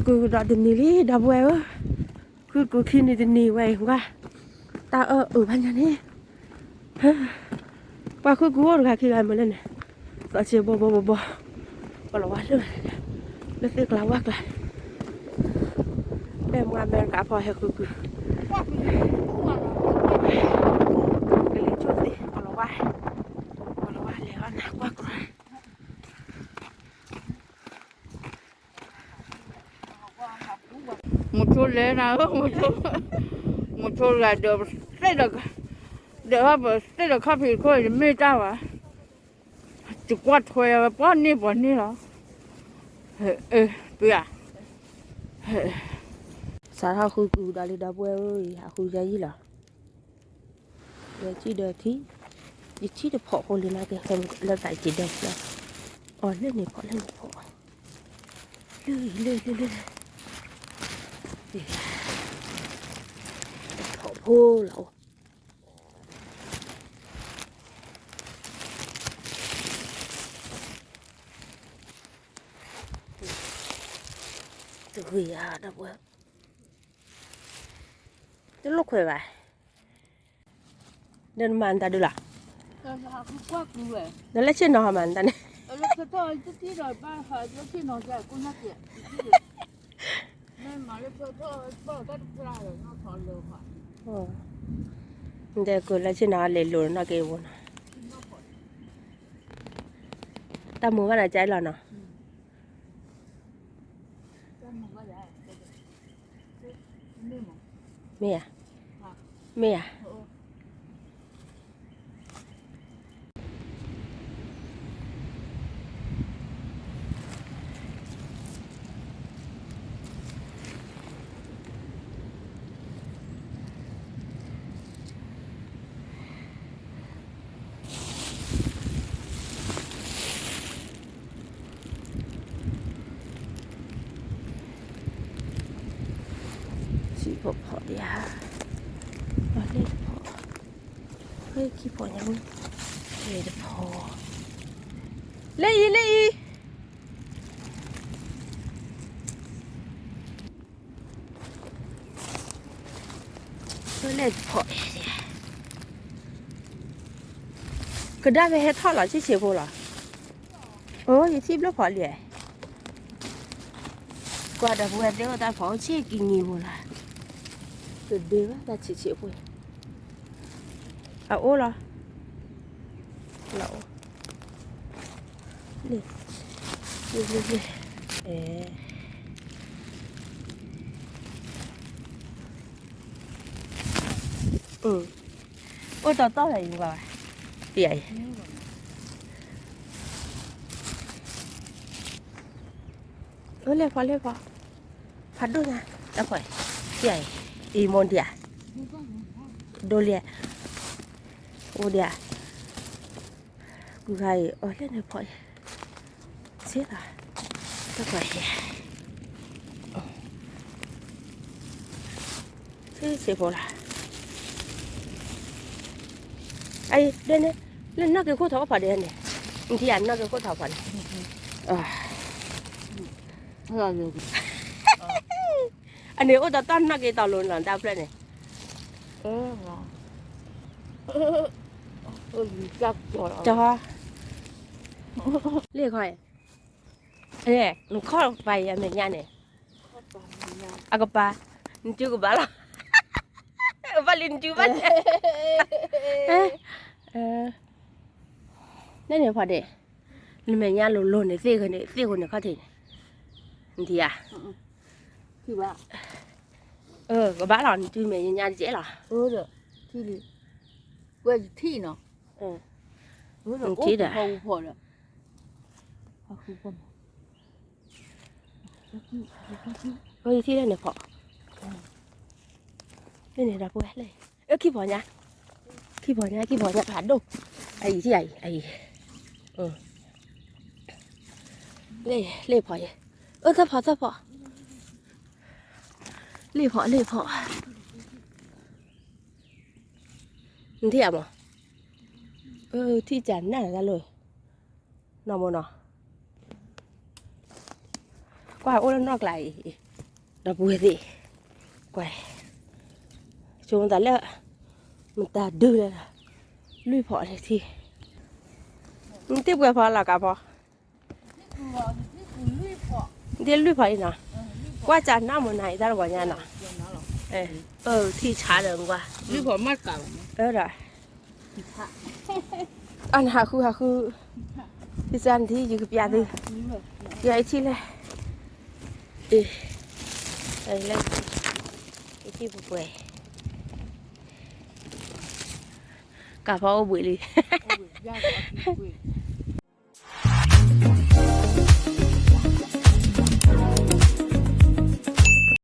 ဃုကဒီးတနံၤလံ ဒီပုၢ်ဝဲၢ်ဧၢ, ဃုကခံနံၤတနံၤဝဲအံၤ ကွၢ်, တၢ်အၢၣ်အုးဘၣ်ညါန့ၣ်, ပှၤဃုကအိၣ်တဂၤခံဂၤမ့ၢ်လဲၣ်န့ၣ်, သီဆံးဘိဘိဘိဘိ, ကလီၤဝါလၢ, လၢသ့ၣ်ကျါဝါကျါ, ဖဲမွၤအမဲရကၤဖီဟဲဃုက, ကလံၤကၠိသ့ၣ် ကလီၤဝါ, ကလီၤဝါလဲၤအီၣ်နၤကွၢ်ကြၢး မုဆိလဲၤနၤဧၢ, မုဆိ, မုဆိဂၤဒီးပသ့ၣ်ဒီး, ဒီးပသ့ၣ်ဒီးခီၣ်ဖံးခိၣ် ယမ့ၢ်တၢ်ဘၣ်, ယကွၢ်ထွဲဝဲပှၤန့ၢ်ပှၤန့ၢ်လီၤ, ပှၤ, စးထီၣ်ဃုကဒီးလံ ဒီပုၢ်ဝဲၢ်ဧၢ, အဃုယဲယံၣ်လီၤ. ဒီးထံဒီးထံ, ယထံတဖီၣ်ဃိလံနာ်က့ လၢသးက့ၤဒီး, အီၤလၢန့ၣ်ဖီၣ်လၢန့ၣ်ဖီၣ်, လၢလၢလၢလၢ, တဖီၣ်ဖိလီၤအိၣ်, တဂ့ၤဧါ ဒီပုၢ်ဝဲၢ်, တလိၣ်ခွဲးဘၣ်. ဒီးနမၤနတၢ်ဒုးလီၤ, ဒီးလၢဆ့ၣ်နီၤဟီမၤနတၢ်န့ၣ်, နတဲကိးလၢဆ့ၣ်နီၤလဲၤလိာ်နီၢ်က့ၤဝဲနီၤ, တၢ်မူဘၣ်နၤကလီၤနီၤ. မ့ၢ်ဧါ, မ့ၢ်ဧါ. ထံဖီၣ်ဖီၣ်ဒံးဧါ, လၢတဖီၣ်, လၢခံဖီၣ်ညါ, လၢတဖီၣ်, လၢအံၤ လၢအံၤ လၢတဖီၣ်, ကဒါဖဲဟဲထီၣ်လီၤ ဆံးဆံးဖိလီၤ, အိ ယထံၣ်ဘျီဖီၣ်လံ, ကွၢ်ဒီပုၢ်ဝဲၢ်သ့ၣ်အိၣ်တၢ်ဖီၣ်အိၣ်ဆံးကံနံၤဖိလီၤ, တဒ့ဘၣ်တၢ်ဆံးဆံးဖိ, အအိၣ်လီၤ, လီၤအိၣ်, လံ, လံ, လံ, လံ, အဲ အိၣ်တီတီလၢယဘၣ်, ပယၤအံၤ, အိၣ်လဲၤဖီၣ်လဲၤဖီၣ်, ဖးဒိၣ်ညါ, တၢ်ဖီၣ်, ပယၤအံၤ, အံၤမိၢ်ဒံးဧါ, ဒိၣ်လံ, အိၣ်ဒံးဧါ, ကူဂၤအံၤ အိၣ်လဲၤန့ၣ်ဖီၣ်အံၤ, ဆ့လီၤ, တၢ်ဖီၣ်အံၤ ဆ့ဆ့ဖိလီၤ, အံၤဒ်န့ၣ်, လၢနီၢ်က့ၤခိၣ်ထီၣ်အိၣ်ဖးဒဲးန့ၣ်, နထံၣ်ဧါ နီၢ်က့ၤခိၣ်ထီၣ်ဖးန့ၣ်, အန့ၣ်အိၣ်တတီၢ်နီၢ်က့ၤတီၤလိၤနီၤ တၢ်ဖျၢၣ်န့ၣ်, ကၠီ, လ့ၣ်ခီအံၤ, နခီၣ်ပၤအံၤအမဲာ်ညါန့ၣ်, အကပၤ, နစုကဘၣ်လီၤ, ဘၣ်လံနစုဘၣ်, နဲန့ၣ်ဖီဒ့ၣ်, နမဲာ်ညါလိၤလိၤန့ၣ် သ့ၣ်ဃိန့ၣ် သ့ၣ်ဃိန့ၣ်ခီၣ်ထံးန့ၣ်, နထံၣ်ဧါ, ကဘၣ်လီၤ နစုမဲာ်ညါတကဲလီၤ, ထံၣ်လံ, ဝဲယထံၣ်နီၤ, နထံၣ်ဒီး ယထံၣ်လၢန့ၣ်ဖီ, လၢန့ၣ်ဒီပုၢ်ဝဲၢ်လၢ, အခံဖီညါ, ခံဖီညါ ခံဖီညါဖးဒိၣ်, အအံၤထံၣ်အံၤ, အအံၤ, လ့ၣ်ဖီယဲ, အၢ သၢဖီ သၢဖီ, လ့ၣ်ဖီ လ့ၣ်ဖီ, နထံၣ်ဧါမး, အၢ ထံၣ်ကနၣ်တၢ်လၢ, နီၢ်မိၢ်နီၤ, ကွၢ်အိၣ်လၢနီၢ်ကျါအံၤ, ဒီပုၢ်ဝဲၢ်သ့ၣ်, ကွၢ်, ဆိမိၣ်သးလၢ မတၤဒုလၢ လွံၢ်ဖီန့ၣ်ထံ, နတ့ၢ်ပှဲၤဖီလီၤကးဖီ, နတ့ၢ်လွံၢ်ဖီအံၤနီၤ, ကွၢ်ကနၣ်မနၤအံၤတၢ်တဂီၤညါနီၤ, အၢ ထံဆါဒီးကွၢ်, အၢဒီး အနဟးဃုဟးဃု, ယစၢ်နထံၣ်ယကပျးသု, ယအထံၣ်လဲၣ်, အ့ လၢ ယထံၣ်ပှဲၤပှဲၤ, ကးဖီအိၣ်ဘှံးလံ,